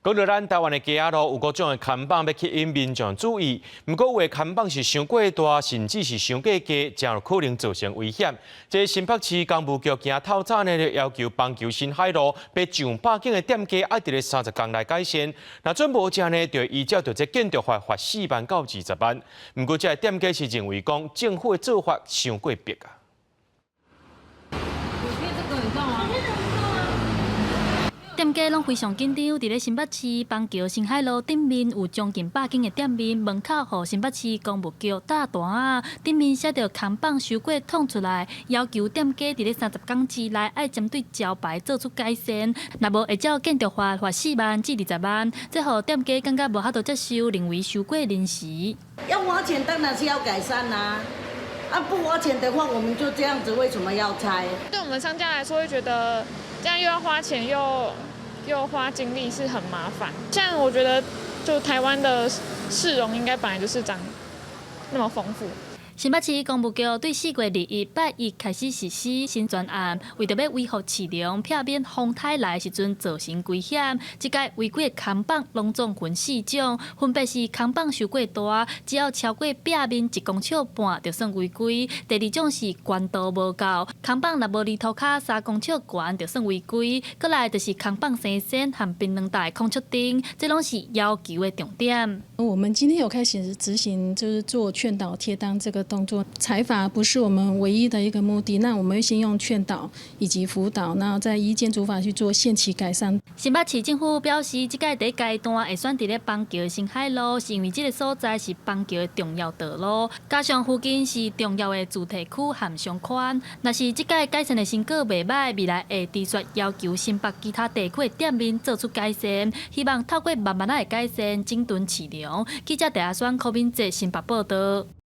講到咱台灣的街仔路有各種的看板欲吸引民眾注意，毋過有的看板是傷過大，甚至是傷過低，誠有可能造成危險。這新北市工務局今透早呢，就要求邦橋新海路欲上百間的店家愛佇咧三十工內改善，若準無這呢，就依照著這建築法罰四萬到二十萬。毋過這个店家是認為講政府的做法傷過迫啊。這個你知道嗎？店家攏非常緊張，佇咧新北市邦橋新海路頂面有將近百間的店面門口，予新北市工務局貼單仔，頂面寫著看板傷過挵出來，要求店家佇咧三十工之內愛針對招牌做出改善，若無會照建築法罰四萬至二十萬，這予店家感覺無法度接受，認為傷過臨時。要花錢當然是要改善啦，啊不花錢的話，我們就這樣子，為什麼要拆？對我們商家來說，會覺得這樣又要花錢又花精力是很麻煩。像我覺得，就台灣的市容應該本來就是長那麼豐富。新北市工務局對4月21拜一開始實施新專案，為著欲維護市容，避免風颱來時陣造成危險。這擺違規的看板攏總分四種，分別是看板傷過大，只要超過壁面一公尺半就算違規；第二種是懸度無夠，看板若無離塗跤三公尺懸就算違規；閣來就是看板生鉎和檳榔袋孔出釘，這攏是要求的重點。我們今天有開始執行，就是做勸導貼單這個動作，裁罰不是我們唯一的一個目的。那我們會先用勸導以及輔導，然後再依建築法去做限期改善。新北市政府表示，這擺第一階段會選佇咧邦橋新海路，是因為這个所在是邦橋的重要道路，加上附近是重要的住宅區和商圈。若是這擺改善的成果袂䆀，未來會持續要求新北其他地區的店面做出改善，希望透過慢慢仔的改善，整頓市容。記者鄭阿雙、柯敏哲新北報導。